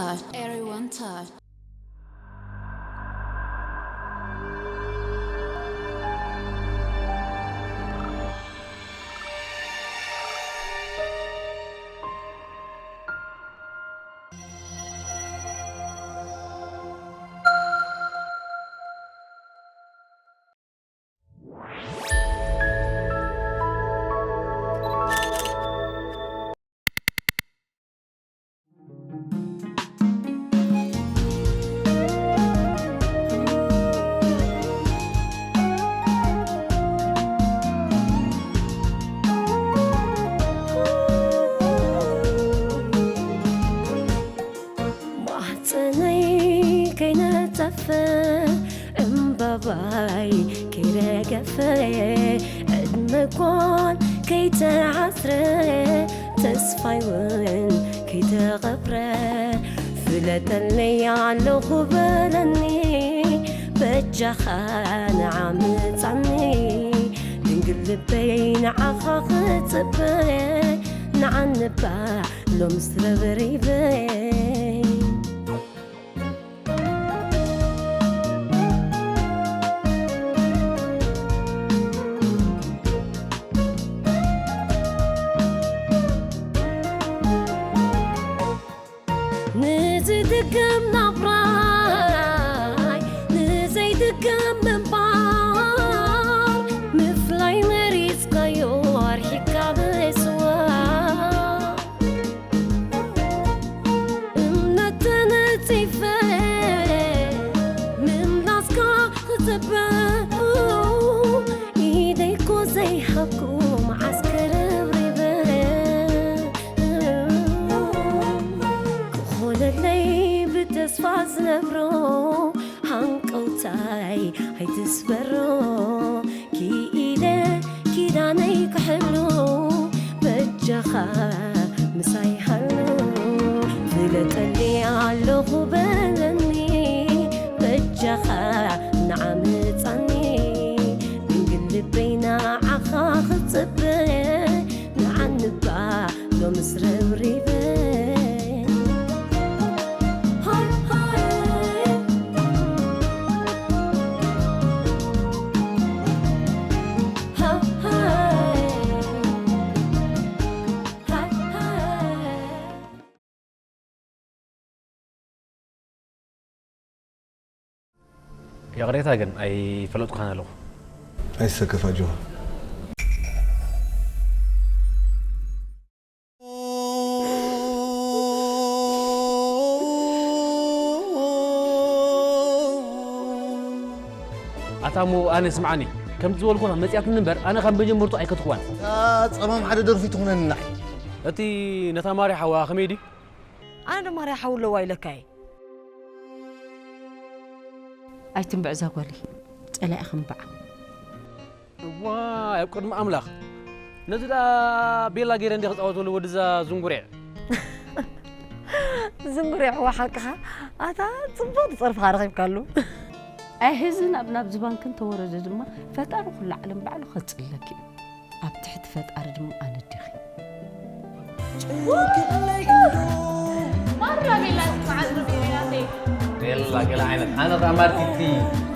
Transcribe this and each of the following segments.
Everyone touch. ማህፀነይ ከይነፀፈ እምባባይ ከይረገፈ ዕድመ ጓል ከይተዓስረ ተስፋይ እውን ከይተቐብረ ፍለጠለይ ኣለኹ በለኒ በጃኻ ንዓ ምጻኒ ድንግል ልበይ ንዓኻ ክጽበ ንዓንባ ሎምስ ረብሪበይ ንዝድገም ናብራይ ንዘይድገም ምንባር ምፍላይ መሪፅካዮ ኣርሒካ ብስዋ እምነት ተነፂፈ ምምላስካ ክፅበ ኢደይኮ ዘይሃብኩ መዓስ ከረብሪበ ክኾነለይ ብተስፋ ዝነብሮ ሃንቀውታይ ኣይትስበሮ ክኢለ ኪዳነይ ክሕሉ በጃኻ ምሳይ ሃሉ ፍለጠኒ ኣለኹ በለኒ በጃኻ ንዓምፃኒ ድንግል ልበይ ንዓኻ ክፅበ ንዓንባ ሎምስ ረብሪበ ይቕሬታ ግን ኣይፈለጥኩኻን ኣለኹ። ኣይትሰከፍ ኣጆኻ። ኣታ እሞ ኣነ ስምዓኒ፣ ከምቲ ዝበልኩኻ መጺኣትኒ እምበር ኣነ ካብ መጀመርቱ ኣይከትኽዋን። እታ ጸማም ሓደ ደርፊ ትኹነኒ ንዓይ። እቲ ነታ ማርያ ሓዋ ከመይ ድዩ? ኣነ ዶ ማርያ ሓው ኣለዋ ኢለካ እየ? ኣይትንብዕ እዛ ጓለይ፣ ጸላኢኺ እንብዓ። እዋይ ኣብ ቅድሚ ኣምላኽ ነዚ ደኣ ቤላ ገይረ እንደ ክጻወተሉ ወድዛ ዝንጉሬዕ። ዝንጉሬዕ እዋ ሓቅኻ ኣታ ጽቡቕ ዝጸርፍኻ ረኺብካሉ። ኣይ ሕዚ ናብ ናብ ዝባንክ እንተወረደ ድማ ፈጣሪ ኩሉ ዓለም ባዕሉ ከጽለኪ እዩ። ኣብ ትሕቲ ፈጣሪ ድማ ኣነዲኺ። ማራ ቤላ ትበዓል ርግቢት ናተይ። ቤላ ገለ ዓይነት ኣነ ኸዓ ማርቲቲ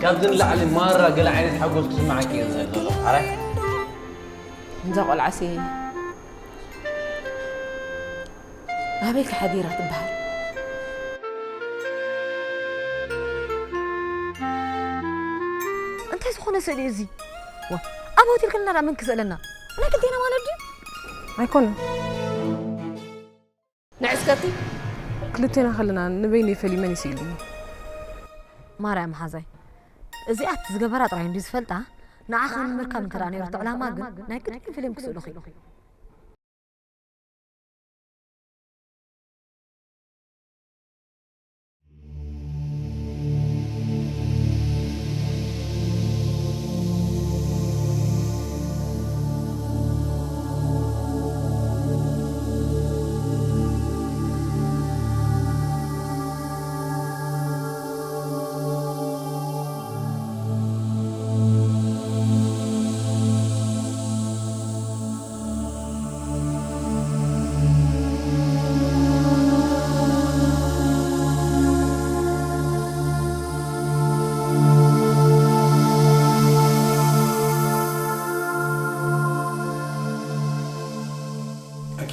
ካብዚ ንላዕሊ ማራ ገለ ዓይነት ሓጎስ ክስምዓኪ እዩ ዝኽእል ዘሎ። ኣረ እዛ ቆልዓሲ ኣበይ ከ ሓዲራ ትበሃል? እንታይ ዝኾነ ስእሊ እዩ እዚ? ዋ፣ ኣብ ሆቴል ከለና ደኣ መን ክስእለና? ናይ ክልቴና ማለት ድዩ? ኣይኮነን። ንዕስከቲ ክልቴና ከለና ንበይነይ ፈልዩ መን ይስእልኒ? ማርያም ሓዛይ፣ እዚኣ እቲ ዝገበራ ጥራይ እንድዩ ዝፈልጣ። ንዓኻ ንምርካብ እንተ ደኣ ነይሩ እቲ ዕላማ ግን ናይ ግድን ፊልም ክስእሉኺ።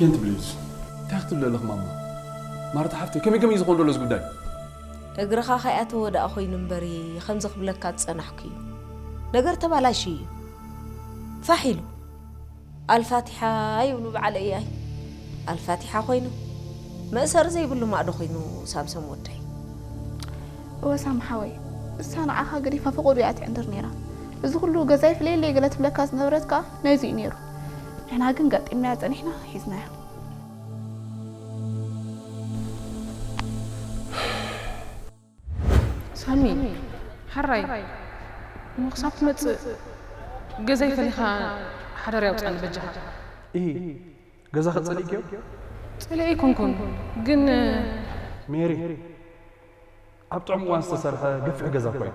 ኬን ትብሊ እዚ እንታይ ክትብሊ ኣለኽ ማማ? ማርታ ሓፍተይ ከመይ ከመይ ዝኸውን ዘሎ እዚ ጉዳይ? እግርኻ ከይኣተወ ደኣ ኮይኑ እምበሪ ከምዚ ክብለካ ዝጸናሕኩ እዩ። ነገር ተባላሽዩ እዩ። ፋሕ ኢሉ። ኣልፋቲሓ ይብሉ በዓል እያይ። ኣልፋቲሓ ኮይኑ መእሰሪ ዘይብሉ ማእዶ ኮይኑ ሳምሶም ወደይ። እወ ሳሚ ሓወይ፣ እሳ ንዓኻ ገዲፋ ፈቐዶ እያ ትዕንድር ነይራ። እዚ ኩሉ ገዛይ ፍለየለይ ገለ ትብለካ ዝነበረት ከኣ ነዚ እዩ ነይሩ። ንሕና ግን ገጢምናዮ ጸኒሕና ሒዝናዮ። ሳሚ፣ ሕራይ እሞ ክሳብ ትመጽእ ገዛይ ፈሊኻ ሓዳር ያውፅኣኒ በጃኻ። ኢሂ፣ ገዛ ኸጸሊእክዮ? ጸሊኤ ኣይኮንኩን ግን ሜሪ፣ ኣብ ጥዑም እዋን ዝተሰርሐ ገፊሕ ገዛ እኮ እዩ።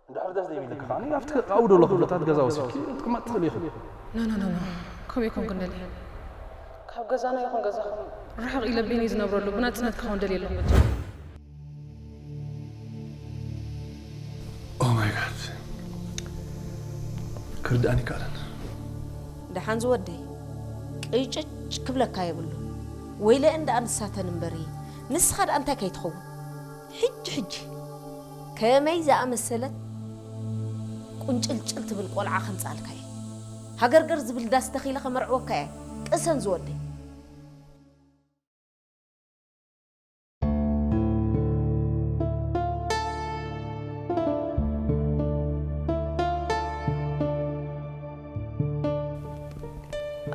እንድሕር ደስ ዘይብልኪ ከኣ ኣብቲ ኣብኡ ዘሎ ክፍልታት ገዛ ወሲድኪ ክትቅመጥ ትኽእሊ ኢኺ። ኖ ኖ ኖ ኖ፣ ከምኡ ኣይኮንኩን ደልየ። ካብ ገዛና ይኹን ገዛኹም ርሕቕ ኢለ በይነይ ዝነብረሉ ብናጽነት ክኸውን ደልየ ኣለኹ በጃ። Oh my God፣ ክርድኣኒ ይከኣለን። ደሓን ዝወደይ ቅጭጭ ክብለካ የብሉ። ወይለ እንዳ ኣንሳተን እምበሪ ንስኻ ደኣ እንታይ ከይትኸውን? ሕጂ ሕጂ ከመይ ዝኣመሰለት ቁንጭልጭል ትብል ቆልዓ ከምጻልካ እየ። ሃገርገር ዝብል ዳስ ተኺለ ከመርዕወካ እየ። ቅሰን ዝወደይ።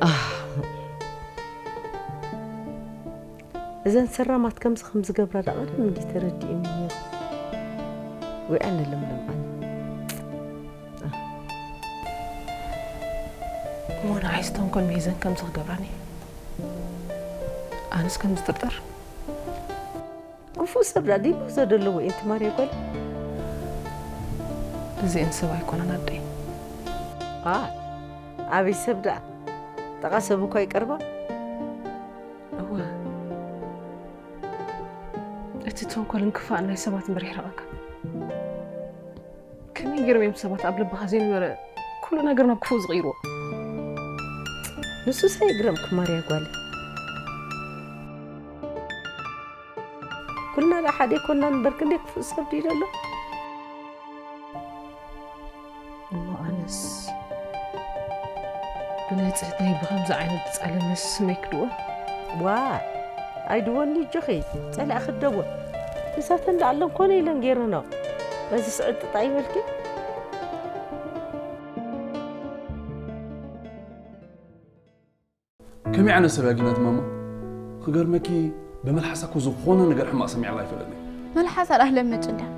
ኣህ፣ እዘን ሰራማት ከምዚ ከም ዝገብራ ዳቐድም እንዲ ተረዲእኒ ነይሩ። ወይ ኣነ ለምለም ኣነ። እሞ ንዓይስ ተንኮል መሂዘን ከምዚ ክገብራኒ ኣነስ ከም ዝጥርጠር። ክፉእ ሰብ ዳ ዲሉ ዘደለዎ እንቲ ማርያ ጓል። እዚአን ሰብ ኣይኮነን ኣደይ። ኣ ኣበይ ሰብ ደኣ ጠቓ ሰብ እኳ ይቀርባ። እወ፣ እቲ ተንኮልን ክፋእን ናይ ሰባት እምበር ይሕረቐካ። ከመይ ገይሮም እዮም ሰባት ኣብ ልብኻ ዘይነበረ ኩሉ ነገር ናብ ክፉእ ዝቕይርዎ? ንሱስ ኣይግረምኪ ማርያ ጓለይ። ኩልና ደኣ ሓደ ኣይኮንናን እምበር ክንደይ ክፉእ ሰብ ድዩ ዘሎ? እሞ ኣነስ ብንጽህተይ ብኸምዚ ዓይነት ጻለመስ ስመይ ክድወ? ዋ ኣይድወኒ እጆኺ ጸላእኺ ደወ ንሳተን ደኣ ኣለንኮነ ኢለን ገይረንኦ በዚ ስዕጥጣ ይበልኪ። ከመይ ዓይነት ሰብ እያ ጊናት ማማ? ክገርመኪ ብመልሓሳ እኮ ዝኾነ ነገር ሕማቕ ሰሚዐላ ኣይፈልጥን እየ። መልሓሳ ደኣ ለመጭ እንድያ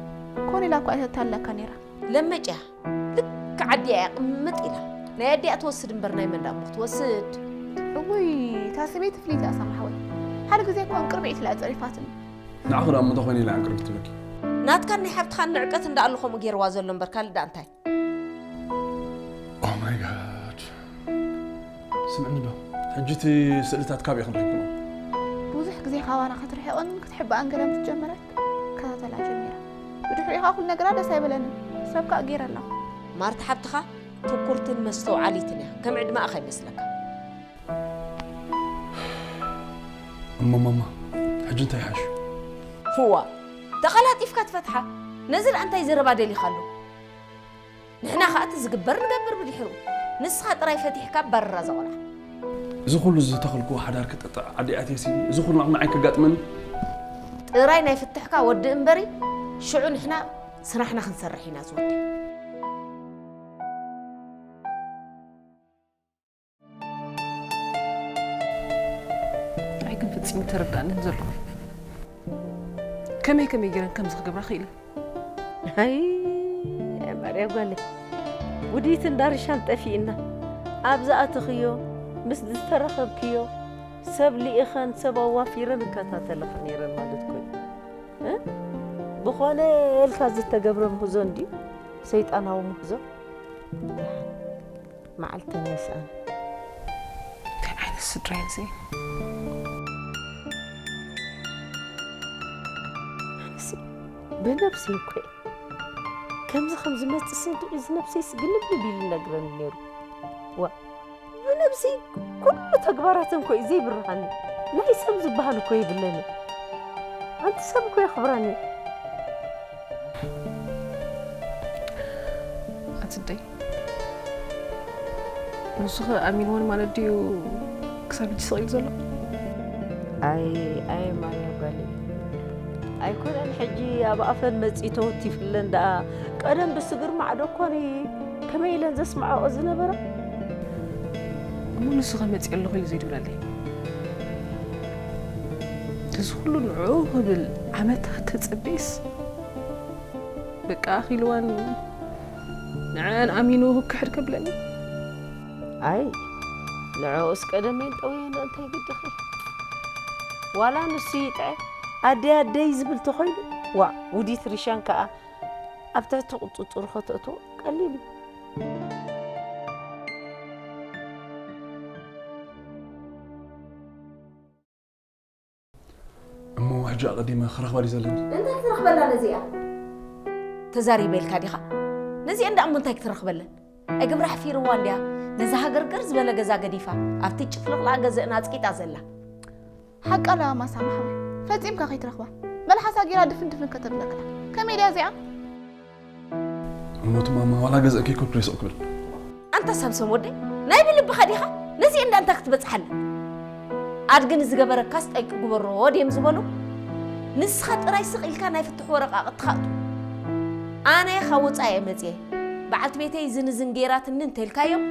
ኮነ ኢላ እኳ ኣይተታልለካ ነይራ። ለመጭ እያ ልክዕ ኣዲኣ እያ ቅምጥ ኢላ ናይ ኣዲኣ ትወስድ እምበር ናይ መን ደኣ እሞ ክትወስድ። እውይ እታ ሰበይቲ ፍልይቲ እያ ሳሚ ሓወይ። ሓደ ግዜ እኳ ቅርብዒት ኢላ ጸሪፋትኒ። ንዓኺ ደኣ እሞ እንታይ ኮይነ ኢላ ዕንቅርቢት ትብለኪ? ናትካን ናይ ሓብትኻን ንዕቀት እንዳኣሉ ከምኡ ገይርዋ ዘሎ እምበር ካልእ ደኣ እንታይ? Oh my God። ስምዕኒ ዶ ሕጂ እቲ ስእልታት ካበይ ኢኹም ረኺብክሞ? ብዙሕ ግዜ ካባና ክትርሕቕን ክትሕባእን ገለ ምስ ጀመረት ክከታተላ ጀሚረ። ብድሕሪኡ ከኣ ኩሉ ነገራ ደስ ኣይበለንን። ሰብ ከኣ ገይረ ኣለኹ። ማርታ ሓብትኻ ትኩርትን መስተውዓሊትን እያ። ከም ዕድመኣ ከይመስለካ። እሞ ማማ ሕጂ እንታይ ይሓሽ? ህዋ ተቐላጢፍካ ትፈትሓ። ነዚ ደኣ እንታይ ዘረባ ደሊኻሉ? ንሕና ኸኣ እቲ ዝግበር ንገብር ብድሕሩ ንስኻ ጥራይ ፈቲሕካ ባርራ እዛ ቖልዓ። እዚ ኩሉ ዝተኸልክዎ ሓዳር ክጥጥዕ ዓዲ ኣትየሲ እዚ ኩሉ ንዓይ ከጋጥመኒ? ጥራይ ናይ ፍትሕካ ወዲ እምበሪ ሽዑ ንሕና ስራሕና ክንሰርሕ ኢና ዝወዲ። ኣይ ግን ፈጺሙ ተረዳእንን ዘሎ ከመይ ከመይ ገይረን ከም ዝክገብራ ክኢለን። ኣይ ማርያ ጓለይ ውዲት እንዳርሻን ጠፊእና ኣብ ዝኣተኽዮ ምስ ዝተረኸብክዮ ሰብ ልኢኸን ሰብ ኣዋፊረን እከታተለኺ ነይረን ማለት ኮይኑ እ? ብኾነ ኢልካ ዝተገብረ ምህዞ እንድዩ ሰይጣናዊ ምህዞ መዓልተን የስኣን። እንታይ ዓይነት ስድራ እዩ እዚ? ኣነሲ ብነብሰይ እኮ እየ ከምዚ ከም ዝመፅእ ስንድዒ እዚ ነብሰይስ ግልብልብ ኢሉ ይነግረኒ ነይሩ። ዋ ነብሲ ኩሉ ተግባራተን እኮ እዩ ዘይብርሃኒ። ናይ ሰብ ዝበሃል እኮ የብለኒ። ኣንቲ ሰብ እኮ የኽብረኒ። ኣትደይ ንሱ ኸ ኣሚንወን ማለት ድዩ ክሳብ ሕጂ ስቕ ኢሉ ዘሎ? ኣይ ኣይ ማርያ ጓለይ ኣይኮነን ሕጂ ኣብ ኣፈን መጺ ተወቲፍለን ደኣ ቀደም ብስግር ማዕዶ እኮ ነይ ከመይ ኢለን ዘስምዓኦ ዝነበራ። እሞ ንሱ ከመጽእ ኣለኹ ኢሉ ዘይድውለለይ እዚ ኩሉ ንዕኡ ክብል ዓመታት ተጸቢስ በቃ ኣኺልዋን ንዕን ኣሚኑ ክሕድ ከብለኒ። ኣይ ንዕኡስ ቀደመን ጠውየን እንታይ ግድኺ። ዋላ ንሱ ይጥዐ ኣደይ ኣደይ ዝብል ተኾይኑ ዋ ውዲት ሪሻን ከኣ ኣብ ትሕቲ ቁጽጽሩ ከተእትዎ ቀሊል እዩ። እሞ ሕጂ ኣቐዲመ ክረኽባ ድዩ ዘለኒ? እንታይ ክትረኽበላ ነዚኣ? ተዛሪበ ኢልካ ዲኻ? ነዚኣ እንዳ እሞ እንታይ ክትረኽበለን? ኣይግብራ ሓፊርዋ እንድያ ነዛ ሃገርገር ዝበለ ገዛ ገዲፋ ኣብቲ ጭፍልቕላቕ ገዘእና ኣጽቂጣ ዘላ። ሓቃ ኣለዋ ማሳማ ሓወይ፣ ፈጺምካ ከይትረኽባ። መልሓሳ ጌራ ድፍን ድፍን ከተብለካ። ከመይ ድያ እዚኣ? እሞ እቲ ማማ ዋላ ገዘእኪ ኮፕሬ ስቕ ክብል። ኣንታ ሳምሶም ወደይ ናይ ብልብኻ ዲኻ ነዚ እንዳ እንታይ ክትበጽሓላ ኣድግን ዝገበረካስ ጠይቂ ግበሮ ድዮም ዝበሉ ንስኻ ጥራይ ስቕ ኢልካ ናይ ፍትሕ ወረቓቕትኻ እቱ ኣነ ካብ ወጻኢ እየ መጽየ በዓልቲ ቤተይ ዝንዝን ገይራትኒ እንተልካዮም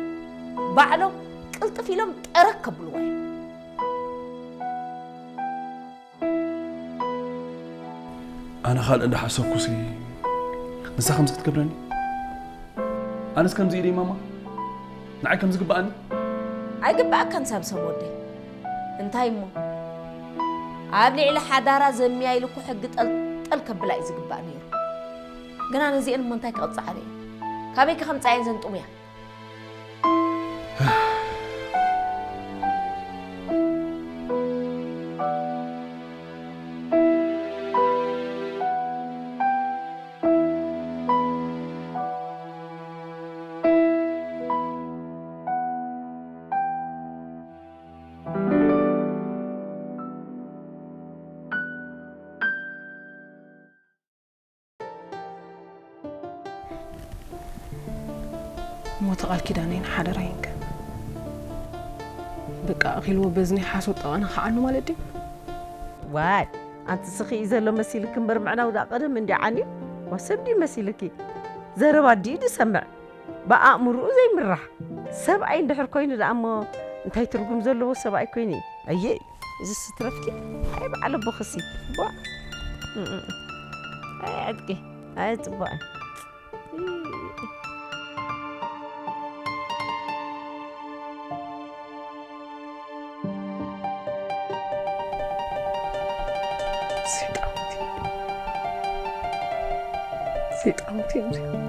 ባዕሎም ቅልጥፍ ኢሎም ጠረግ ከብልዎ እዮም ኣነ ካልእ እንዳሓሰብኩሲ ንሳ ከምዚ ክትገብረኒ ኣነስ ከምዚ ኢለ ማማ ንዓይ ከም ዝግባኣኒ ኣይግባኣካን ሳምሶም ወደይ እንታይ እሞ ኣብ ልዕሊ ሓዳራ ዘሚያ ኢሉ እኮ ሕጊ ጠልጠል ከብላ እዩ ዝግባእ ነይሩ ግና ነዚአን እሞ እንታይ ክቕፅዓን እየ ካበይ ክኸምፃየን ዘንጥሙያ ሞተ ቃል ኪዳነይን ሓደራይን ከ በቃ ኣኺልዎ በዝኒ ሓሶት ጠባና ከዓኑ ማለት ድዩ? ዋይ ኣንቲ ስኺ እዩ ዘሎ መሲልኪ እምበር ምዕናው ደኣ ቀደም እንዲ ዓንዩ ዋ ሰብ ድዩ መሲልኪ ዘረባ ድዩ ዝሰምዕ ብኣእምርኡ ዘይምራሕ ሰብኣይ እንድሕር ኮይኑ ደኣ እሞ እንታይ ትርጉም ዘለዎ ሰብኣይ ኮይኑ እዩ ኣየ እዚ ስትረፍኪ ኣይ በዓል ኣቦኽሲ ቧ ኣይ ዕጥቂ ኣይ ጽቡቕ ሰይጣውንቲ ሰይጣውንቲ እዮም እዚኦም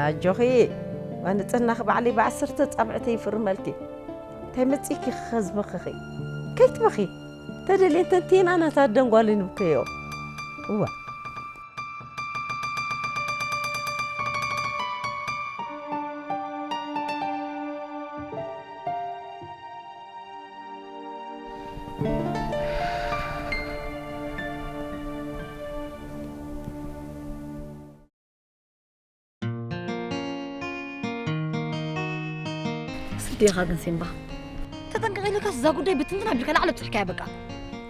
ኣጆኺ ንጽህናኺ ባዕለይ ብዓሰርተ ጻብዕተይ ይፍርመልኪ እንታይ መጺእኪ ከዝመኽኺ ከይትበኺ ተደልየ እንተንቴና ናታ ደንጓሊ ንብከዮ እዋ ስዲ ኢኻ ግን ሲምባ ተጠንቀቕ ኢለካስ እዛ ጉዳይ ብትንትን ኣቢልካ ላዕሊ ኣብፅሕካያ በቃ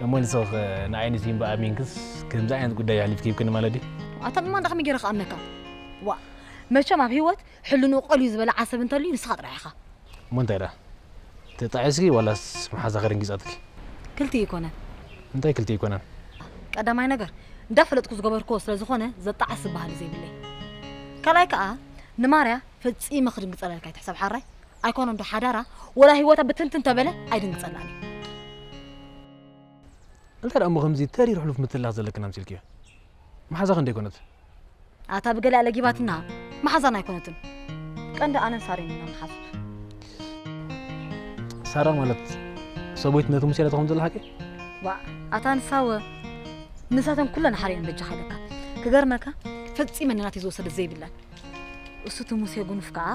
እሞ ንስኺ ንዓይ ንሲምባ ኣሚንክስ ከምዚ ዓይነት ጉዳይ ኣሕሊፍኪ ሂብክኒ ማለት ድዩ ኣታ እማ እንዳኸመይ ገይረ ክኣምነካ ዋ መቸም ኣብ ህይወት ሕልንኡ ቀልዩ ዝበለ ዓሰብ እንተልዩ ንስኻ ጥራሕ ኢኻ እሞ እንታይ ደኣ ተጣዒስኪ ዋላስ መሓዛኺ ደንጊጻትኪ? ክልቲኡ ኣይኮነን። እንታይ ክልቲኡ ኣይኮነን? ቀዳማይ ነገር እንዳፈለጥኩ ዝገበርክዎ ስለ ዝኾነ ዘጣዕስ ዝበሃል እዩ ዘይብለይ። ካልኣይ ከኣ ንማርያ ፈጺመ ክድንግጸለልካ ኣይትሕሰብ ሓራይ። ኣይኮነን ዶ ሓዳራ ወላ ህይወታ ብትንትን ተበለ ኣይድንግጸላን እየ። እንታይ ደኣ እሞ ከምዚ ተሪር ሕሉፍ ምትላኽ ዘለክን ኣምሲልክዮ? መሓዛኺ እንዶ ኣይኮነት? ኣታ ብገለ ኣለጊባትና መሓዛና ኣይኮነትን። ቀንዲ ኣነን ሳሬን ኢና መሓዙት። ሳራ ማለት ሰበይቱ ነቲ ሙሴ ኢላቶ ከም ዘላ ሓቂ? ዋ፣ ኣታ ንሳወ ንሳተን ኩለን ሓርየን በጃኻ ኢለካ። ክገርመካ፣ ፈጺመ ንናተይ ዝወሰደት ዘይብለን። እሱ እቲ ሙሴ ጉኑፍ ከኣ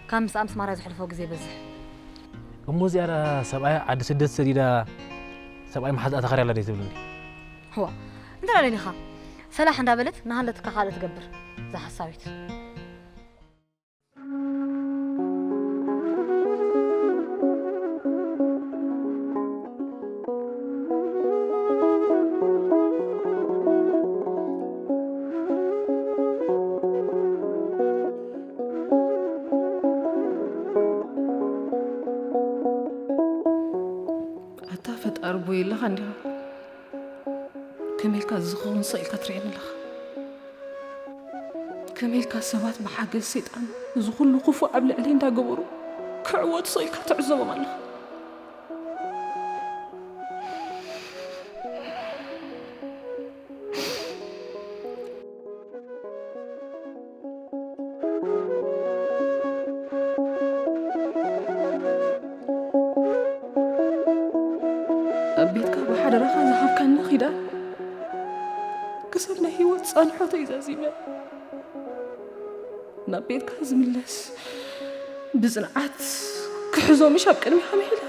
ካብ ምስኣ ምስ ማራ ዘሕልፎ ግዜ ይበዝሕ። እሞ እዚኣ ደኣ ሰብኣያ ዓዲ ስደት ሰዲዳ ሰብኣይ መሓዝኣ ተኻርያ ኣላ ደይ ትብልኒ? እዋ፣ እንታይ ደሊኻ? ሰላሕ እንዳበለት ንሃለትካ ካልእ ትገብር። እዛ ሓሳዊት። ኣታ ፈጣሪ ቦይ ኣለኻ እንዲኻ? ከመይ ኢልካ ዝኸውን ስቕ ኢልካ ትርእየኒ ኣለኻ? ከመይ ኢልካ ሰባት ብሓገዝ ሰይጣን እዚ ኩሉ ክፉእ ኣብ ልዕለይ እንዳገበሩ ክዕወቱ ስቕ ኢልካ ትዕዘቦም ኣለኻ? ኣብ ቤትካ ብሓደራኻ ዝሃብካኒ ኪዳን ክሳብ ናይ ህይወት ጻንሖተይ ዛዚመ ናብ ቤትካ ዝምለስ ብጽንዓት ክሕዞ ምሽ ኣብ ቅድሚኻ ምሒለ።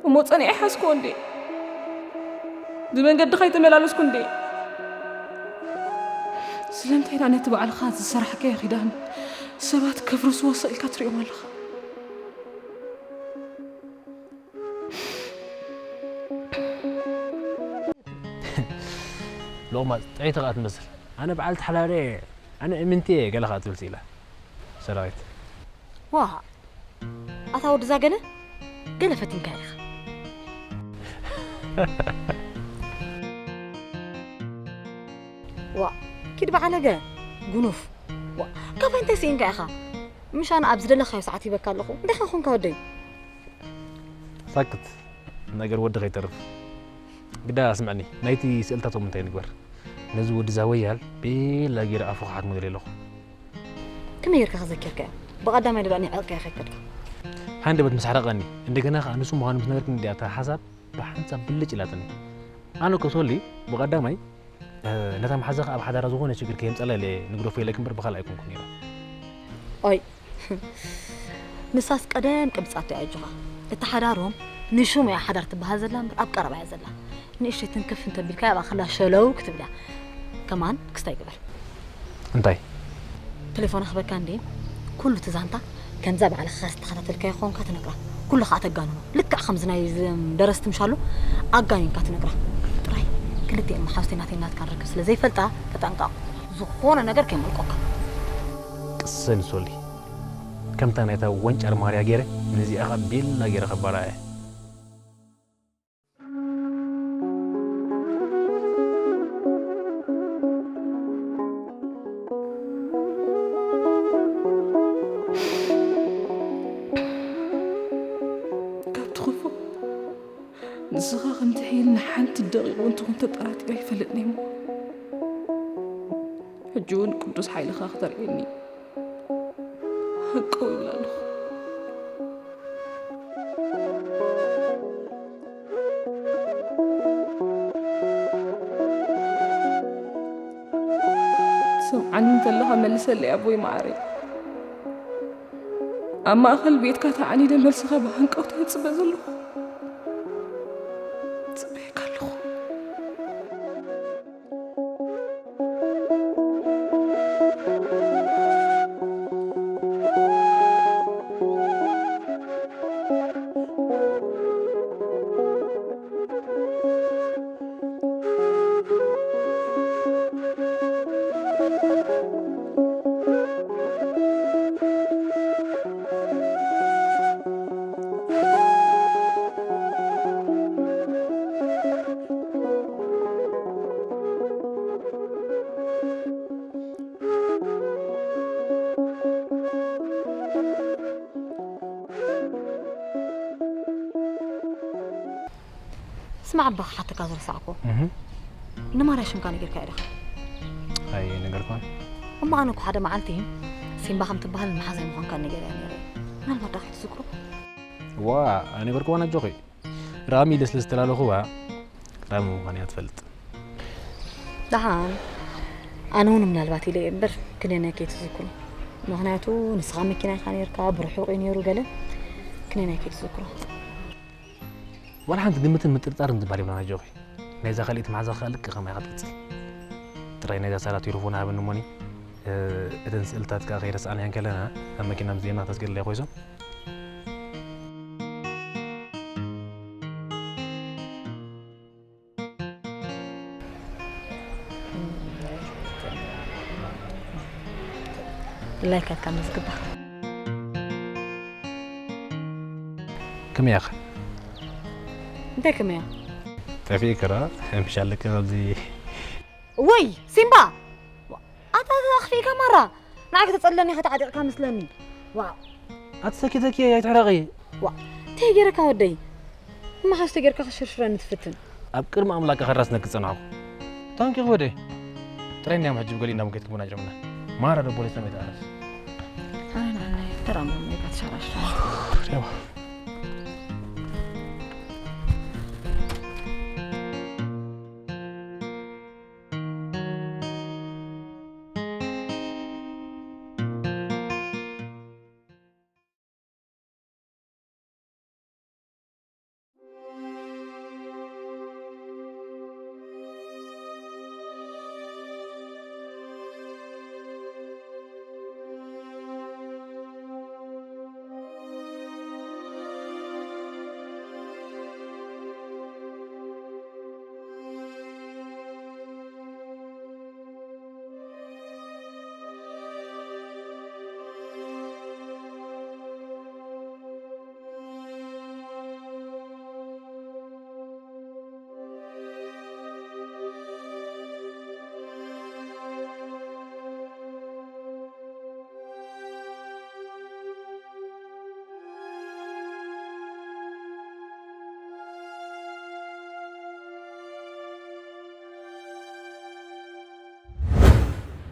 እሞ ጸኒዐ ሓዝክዎ እንዴ? ብመንገድኻ ኣይተመላለስኩ እንዴ? ስለምንታይ ደኣ ነቲ ባዕልኻ ዝሰራሕካዮ ኪዳን ሰባት ከፍርስዎ ስቕ ኢልካ ትሪኦም ኣለኻ? ሎቕማጽ ጥዕይቲ ኸኣ ትመስል። ኣነ በዓል ተሓዳሪ እየ፣ ኣነ እምንቲ እየ ገለ ኸኣ ትብል ኢላ። ሰራዊት። ዋ፣ ኣታ ወዲ እዛ ገለ፣ ገለ ፈቲንካ ኢኻ። ዋ፣ ኪድ በዓለገ፣ ጉኑፍ። ዋ፣ ካባይ እንታይ ስኢንካ ኢኻ? ምሽ ኣነ ኣብ ዝደለኻዮ ሰዓት ሂበካ ኣለኹ። እንታይ ኸ ኾንካ ወደይ? ሳክት፣ ነገር ወዲ ኸይተርፍ። ግዳ ስምዕኒ፣ ናይቲ ስእልታት ኦም እንታይ ንግበር? ነዚ ወዲ እዛ ወያል ቤላ ገይረ ኣፉ ክሓትሞ ደልየ ኣለኹ። ከመይ ጌርካ ከዘኪርካዮ? ብቐዳማይ ደኣ ንዕቕካዮ ከይከድካ። ሃንደበት ምስ ሓረቐኒ፣ እንደገና ኸኣ ንሱ ምዃኑ ምስ ነገርክኒ እንድያ እታ ሓሳብ ብሓንሳብ ብልጭ ኢላትኒ። ኣነ እኮ ሶሊ፣ ብቐዳማይ፣ እ፣ ነታ መሓዛኻ ኣብ ሓዳራ ዝኾነ ሽግር ከየምጸላ ኢለ ንግደፎ ኢለኪ እምበር ብኻልእ ኣይኮንኩን ነይረ። ኦይ፣ ንሳስ ቀደም ቅብጻቶ እያ ኣጆኻ። እታ ሓዳሮም ንሹም እያ ሓዳር ትበሃል ዘላ እምበር ኣብ ቀረባ እያ ዘላ። ንእሽተይ ትንክፍ እንተቢልካ ኣብኣ ከላ ሸለው ክትብላ። ከማን ክስታይ ግበር። እንታይ? ቴሌፎን ኣኽበካ እንዴ? ኩሉ እቲ ዛንታ ከምዛ ባዕልኻ ዝተኸታተልካዮ ኾንካ ትነግራ። ኩሉ ኸኣ ተጋንኖ። ልክዕ ከምዚ ናይ ዝ-፣ ደረስቲ ምሻሉ ኣጋኒንካ ትነግራ። ጥራይ ክልቲኤን መሓዙተይ ናተይ ናትካን ርክብ ስለ ዘይፈልጣ ተጠንቀቕ። ዝኾነ ነገር ከይመልቆካ። ቅሰኒ ሶሊ። ከምታ ናይታ ወንጫር ማርያ ገይረ ነዚኣ ኸኣ ቤላ ገይረ ኸባርዓ እየ። ካብ ትኽፉእ ንስኻ ከም ትሕይል ንሓንቲ ደቂቕ እውን ትኹን ተጠራጢረ ኣይፈልጥን እየ እሞ፣ ሕጂ እውን ቅዱስ ሓይልኻ ክተርእየኒ ሃንቀው ይብል ኣለኹ። ትሰምዓኒ እንተለኻ መልሰለይ ኣቦይ መዓረይ። ኣብ ማእኸል ቤትካ ተዓኒደ መልስኻ ብሃንቀውታ እጽበ ዘለኹ። ጽበየካ ኣለኹ። ስማዕ ኣባ ክሓተካ ዝረሳዕኩ። እህ። ንማርያ ሽምካ ነጊርካያ ዲኻ? ኣይነገርኳን። እሞ ኣነ እኮ ሓደ መዓልቲ ሲምባ ከም ትበሃል ንመሓዛይ ምዃንካ ነጊረያ ነይረ። ምናልባት ዳኣ ክትዝክሮ። ዋ፣ ኣይነበርኩዋን ኣጆኺ። ራሚ ኢለ ስለ ዝተላለኹዋ ራሚ ምዃን እያ ትፈልጥ። ደሓን፣ ኣነ እውን ምናልባት ኢለ እየ እምበር፣ ክንደይ ናይ ከይትዝክሮ። ምኽንያቱ ንስኻ መኪና ኢኻ ነይርካ፣ ብርሑቕ እዩ ነይሩ ገለ፣ ክንደይ ናይ ከይትዝክሮ። ዋላ ሓንቲ ግምትን ምጥርጣርን ዝበሃል የብላን ኣጆኺ። ናይዛ ካልኣይቲ መሓዛ ከኣ ልክዕ ከማይ እያ ክትቅጽል። ጥራይ ናይዛ ሳራ ቴሌፎን ሃበኒ እሞኒ፣ እ፣ እተን ስእልታት ከኣ ከይረሳዕናየን ከለና ኣብ መኪና ምስ ዜና ክተስግረለይ ኮይሶም። ላይክ ኣካ መዝግባ። ከመይ ኢኻ? እንታይ ከመይ እያ? ጠፊእካ ዶ? ምሽ ኣለካ ኣብዚ። ወይ ሲምባ! ኣታ ኣኽፊእካ ማራ! ንዓይ ከተጸልለኒ ኢኻ ተዓጢቕካ መስለኒ። ዋው! ኣቲ ሰኪተኪ ኣይትሕረቒ። ዋ! እንታይ ገይረካ ወደይ? እማ ሓስተ ጌርካ ክሽርሽረኒ ትፍትን። ኣብ ቅድሚ ኣምላክ ከራስነክ ዝጸናሕኩ። ታንኪ ወደይ። ጥራይ እንዲያም ሕጂ ብገሊእ ናብ ገትክ ቡና ጀምና። ማራ ዶ ፖሊስ ነው የተኣረስ? ኣይ፣ ናይ፣ ናይ፣ ተራምም ኔጋ ተሻራሽራ። ያው።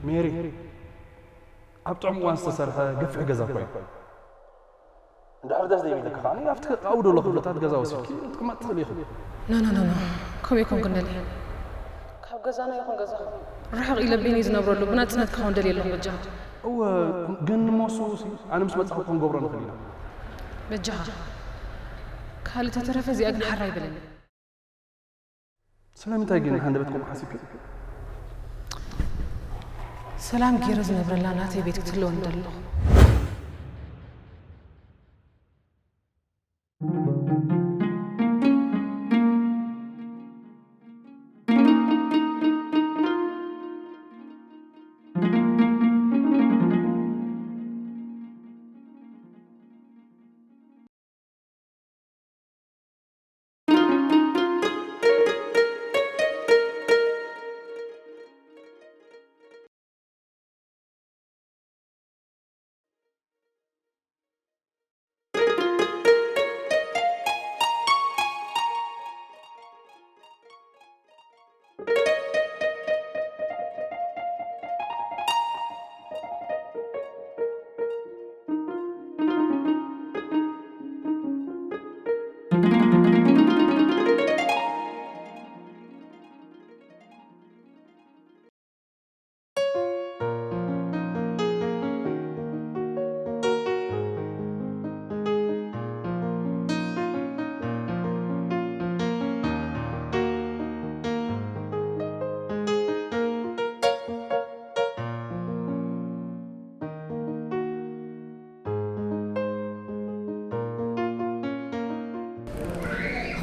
ሜሪ፣ ኣብ ጥዑም እዋን ዝተሰርሐ ገፊሕ ገዛ እኮ እዩ። እንድሕር ደስ ዘይብልኪ ከኣ ኣብቲ ኣብኡ ዘሎ ክፍልታት ገዛ ወሲድኪ ክትቅመጥ ትኽእሊ ኢኺ። ኖ፣ ኖ፣ ኖ፣ ኖ። ከምኡ ኣይኮንኩን ደልየ። ካብ ገዛና ይኹን ገዛኹም ርሕቕ ኢለ በይነይ ዝነብረሉ ብናጽነት ክኸውን ደልየ ኣለኹ በጃኻ። እወ፣ ግን ንሞስኡ ሲ ኣነ ምስ መጻኹ ክንገብሮ ንኽእል ኢና። በጃኻ። ካልእ ተተረፈ እዚኣ ግን ሓራ ኣይበለኒ። ስለምንታይ ግን ሃንደበት ከምኡ ሓሲብኪ? ሰላም ገይረ ዝነብረላ ናተይ ቤት ክትህልወኒ ደለኹ።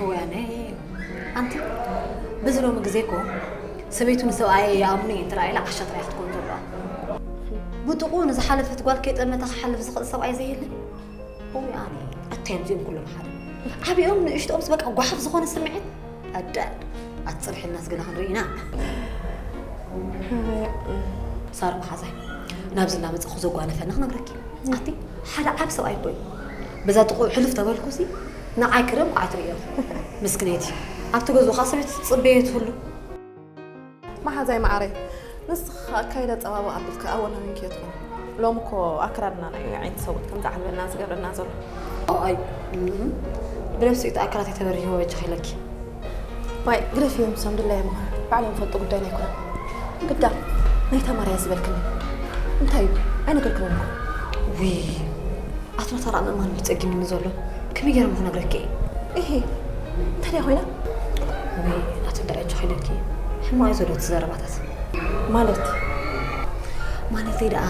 እዋይ ኣነ፣ ኣንቲ፣ በዚ ሎሚ ግዜ እኮ ሰበይቱ ንሰብኣየ ይኣምኖ እየ እንተ ኢላ ዓሻ ጥራይ ክትኮን ዘለዋ። ብጥቑኡ ንዝሓለፈት ጓል ከይጠመተ ክሓልፍ ዝኽእል ሰብኣይ ዘየለ። እዋይ ኣነ፣ ኣታይ እዮም እዚኦም ኩሎም ሓደ? ዓቢኦም ንእሽቶኦምስ በቃ ጓሓፍ ዝኾነ ስምዒት። ኣደ፣ ኣትጽንሕልናስ ግና ክንርኢ ኢና። ሳራ መሓዛይ፣ ናብዚ እናመጻኹ ዘጓነፈኒ ክነግረኪ። ኣቲ፣ ሓደ ዓቢ ሰብኣይ እኮ እዩ። በዛ ጥቕኡ ሕልፍ ተበልኩሲ፣ ንዓይ ክረም ከዓ ትርእዮ። ምስክነይቲ፣ ኣብቲ ገዝኡ ከዓ ሰበይቲ ትጽበዮ ትህሉ። መሓዛይ መዓረይ፣ ንስኺ ከዓ ኣካይዳ ኣጸባብቕ ኣቢልኪ ኣወናዊንክዮ ትኾኒ። ሎም እኮ ኣክራድና ናይ ዓይንቲ ሰብኡት ከም ዝዓልበና ዝገብረና ዘሎ። ኣይ፣ እም፣ ብነፍሲ እቲ ኣካላት የተበርሂዎ በጃኺ ኢለኪ። ዋይ፣ ግደፍዮም፣ ሰም ድላየ ምዃን ባዕሎም ፈልጡ ጉዳይና ኣይኮነን። ግዳ ናይ ተማርያ ዝበልክኒ እንታይ እዩ? ኣይነገርክንን እኮ። ውይ፣ ኣትና ተራ ምእማን እዩ ጸጊምኒ ዘሎ። ከመይ ገይረ ክነግረኪ እየ? እሂ፣ እንታይ ደኣ ኮይና? ውይ፣ ናቱ እንዳ ዕጆ ኺለኪ። ሕማቕ እዩ ዘሎ እቲ ዘረባታት። ማለት? ማለተይ ደኣ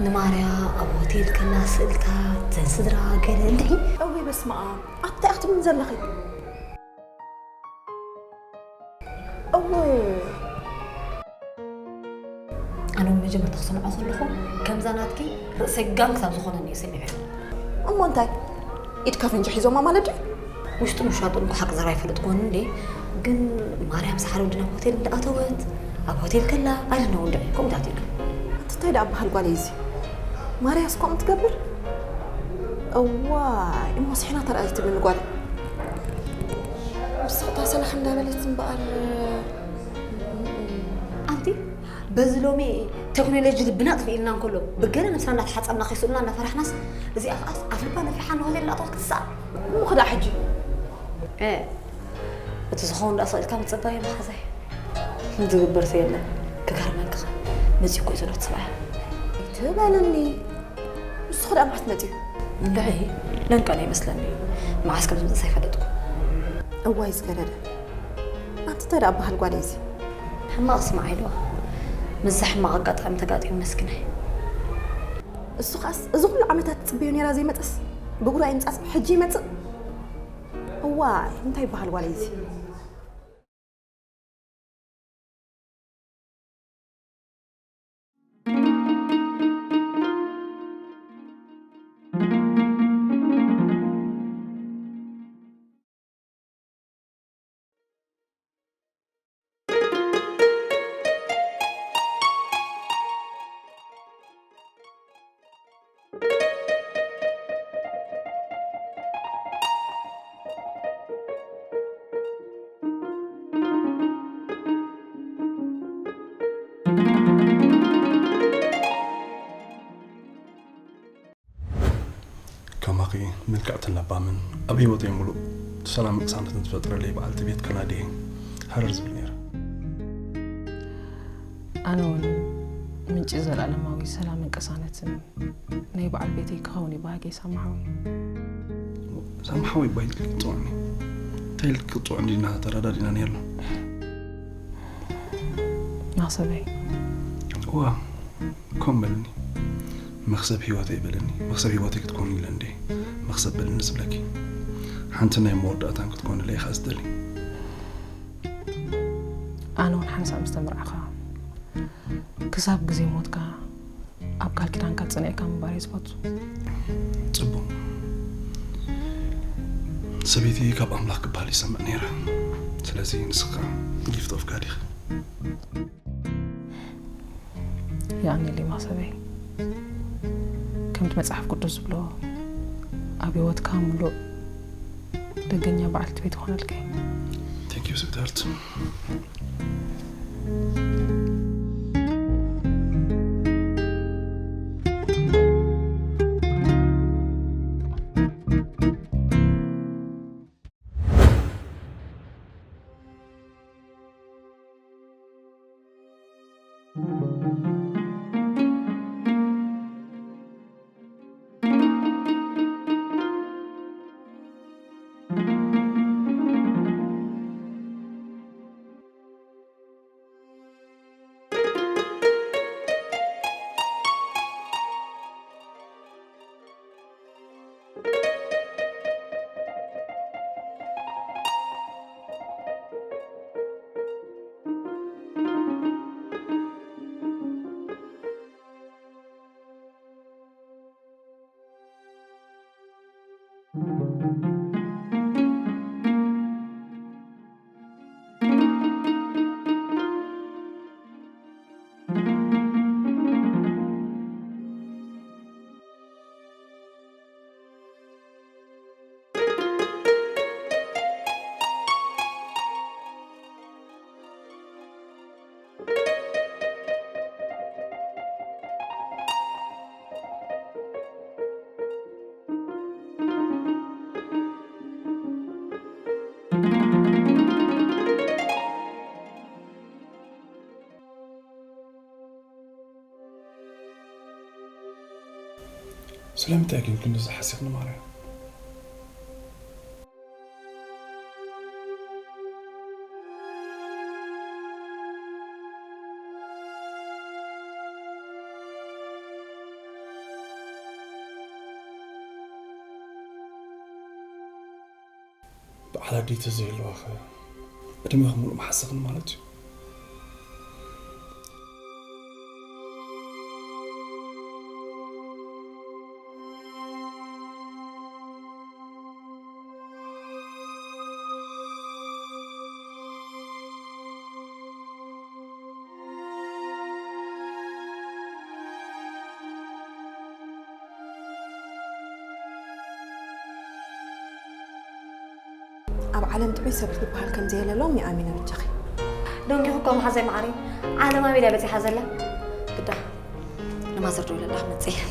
ንማርያ ኣብ ሆቴል ከላ ስእልታት፣ ዘን ስድራ ገለ እንድዒ። እውይ፣ በስመ ኣብ። ኣታ ኢኺ ትብልኒ ዘለኺ? እወ። ኣነ እውን መጀመርታ ክሰምዖ ከለኹ ከምዛ ናትኪ ርእሰይ ጋም ክሳብ ዝኾነኒ እዩ ሰሚዐ። እሞ እንታይ? ኢድካ ፈንጂ ሒዞማ ማለት ድዩ? ውሽጡ ምሻጡ እኮ ሓቂ ዘረባ ኣይፈልጥኩዎን እንዴ። ግን ማርያም ሰሓረ ወዲ ናብ ሆቴል እንዳኣተወት፣ ኣብ ሆቴል ከላ፣ I don't know እንድዒ፣ ከምኡታት እዩ። ኣንቲ እንታይ ደኣ በሃል ጓል እዩ እዚ? ማርያስ ከምኡ ትገብር? እዋይ፣ እሞ ስሕና ተረኣይ ትብልኒ ጓል። ንስኽታ ሰላሕ እንዳበለት እምበኣር። ኣንቲ በዚ ሎሚ ቴክኖሎጂ ልብና ኣጥፊእልና እንከሎ፣ ብገለ ነብስና እናተሓጸብና ከይስኡልና እናፈራሕናስ፣ እዚኣ ከኣስ ኣፍልባ ነፊሓ ንሆቴል እናእተወት ክትስኣል። እሞ ክዳ ሕጂ? እ፣ እቲ ዝኸውን ደኣ ሰቒልካ ምጽባይ እዩ መሓዛይ። ዝግበር ሰ የለን። ክገርመኪ ኸ፣ መጺኡ እኮ እዩ ዘሎ እቲ ሰብኣያ። ኣይትበልኒ። ንሱ ኸ ደኣ መዓስ መጺኡ? እንድዒ፣ ለንቀነ ይመስለኒ። መዓስ ከም ዝመጽእስ ኣይፈለጥኩ። እዋይ ዝገደደ። ኣንቲ እንታይ ደኣ በሃል ጓል እዩ እዚ? ሕማቕ ስምዓይ ዶ? ምስዚ ሕማቕ ኣጋጣሚ ተጋጢሙ መስኪናይ። እሱ ኸኣስ፣ እዚ ኹሉ ዓመታት ትጽበዮ ነይራ ዘይመጸስ፣ ብእግሩ ኣይምጻስ፣ ሕጂ ይመጽእ? እዋይ፣ እንታይ በሃል ጓል እዩ እዚ? ከማኺ ምልክዕትን ለባምን፣ ኣብ ህይወተይ ምሉእ ሰላምን ቅሳነትን ዝፈጥረለይ በዓልቲ ቤት ከናድየ ሃረር ዝብል ነይረ። ኣነ እውን ምንጪ ዘላለማዊ ሰላምን ቅሳነትን ናይ በዓል ቤተይ ክኸውን እዩ ባህገይ ሳምሓዊ። ሳምሓዊ እባ ኢልኪ ክትጽውዕኒ? እንታይ ኢልኪ ክትጽውዕኒ ዲና ተረዳዲእና ነይርና? መኽሰበይ። እዋ፣ ከም በልኒ። መኽሰብ ህይወተይ በልኒ። መኽሰብ ህይወተይ ክትኮኒ ኢለ እንዴ መኽሰብ በልኒ ዝብለኪ? ሓንቲ ናይ መወዳእታን ክትኮንለይ ኢኻ ዝደሊ። ኣነ እውን ሓንሳብ ምስ ተመርዓኻ፣ ክሳብ ግዜ ሞትካ ኣብ ቃል ኪዳንካ ጸኒዕካ ምንባር እየ ዝፈቱ። ጽቡቕ። ሰበይቲ ካብ ኣምላኽ ክበሃል ይሰምዕ ነይረ። ስለዚ ንስኻ ጊፍት ኦፍ ጋድ ኢኻ። የቐንየለይ መኽሰበይ። ከምቲ መጽሓፍ ቅዱስ ዝብሎ፣ ኣብ ህይወትካ ምሉእ ደገኛ በዓልቲ ቤት ይኾነልካ እዩ። Thank you ስዊትሃርት። ስለምንታይ ግን ክንድዚ ሓሲኽኒ ማርያ? በዓል ኣደይ ተዘይህልዋኸ ዕድሜኺ ሙሉእ ምሓሰኽኒ ማለት እዩ። ኣብ ዓለም ጥዑይ ሰብ ዝበሃል ከም ዘየለ ሎሚ ኣሚነ በጃኺ። ደንጊኹ እኮ መሓዘይ መዓረይ፣ ዓለም ኣበይ ድያ በጺሓ ዘላ? ግዳ ንማዘር ደውለላ ክመጽእ እየ።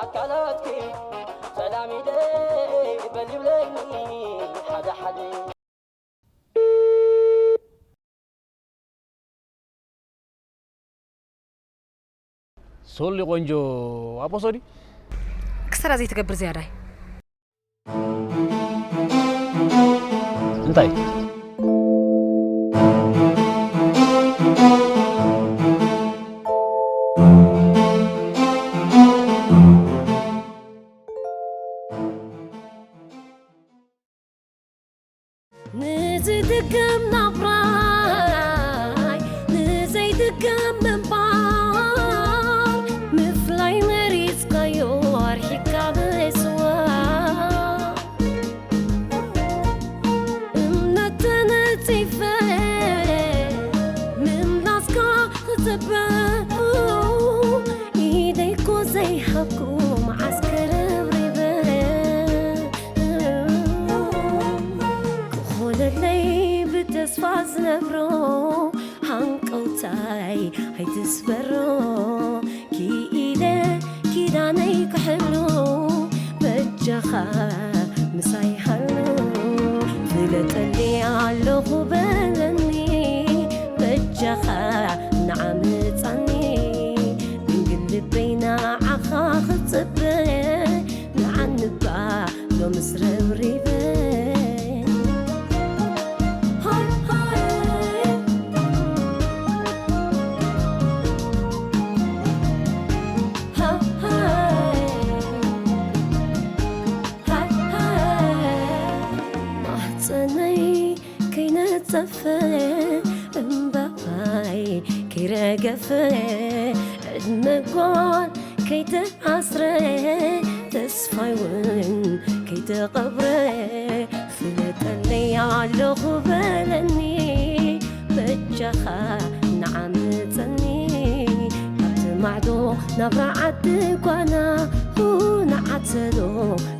ኣካላትኪ ሰላም ኢለ በል ይብለኒ ሓደ ሓደ። ሶሊ ቆንጆ ኣቦሶዲ ክሰራ ዘይትገብር ዝያዳይ። እንታይ? ንዝድገም ናብራይ፣ ንዘይድገም ምንባር፣ ምፍላይ መሪጽካዮ ኣርሒቕካ ብስዋ። እምነት ተነጺፈ፣ ምምላስካ ክጽበ፣ ኢደይ እኮ ዘይሃብኩ መዓስ ክርብሪበ። ክኾነለይ ብተስፋ ዝነብሮ፣ ሃንቀውታይ ኣይትስበሮ። ክኢለ ኪዳነይ ክሕሉ፣ በጃኻ ምሳይ ሃሉ። ፍለጠኒ ኣለኹ በለኒ፣ በጃኻ ንዓ ምጻኒ። ድንግል ልበይ ንዓኻ ክጽበ፣ ንዓንባ ሎምስ ረብሪበ። ሃይ ሃይ። ሃይ ሃይ። ሃይ ሃይ። ማህጸነይ ከይነጸፈ፣ እምባይ ከይረገፈ፣ ዕድመ ጓል ከይተኣስረ፣ ተስፋይ እውን ከይተቐብረ፣ ፍለጠለይ ኣለኹ በለኒ፣ በጃኻ ንዓ ምጸኒ። ካብቲ ማዕዶ ናብራ ዓዲ ጓና፣ ንዓተሎ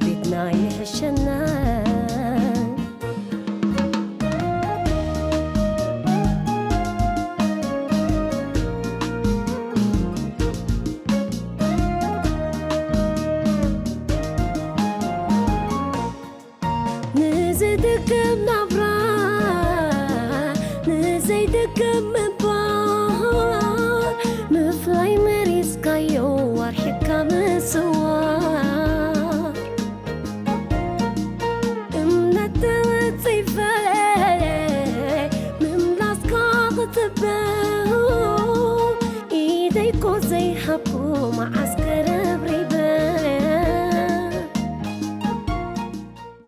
ቤትና ይሕሸና። ንዝድገም ናብራ፣ ንዘይድገም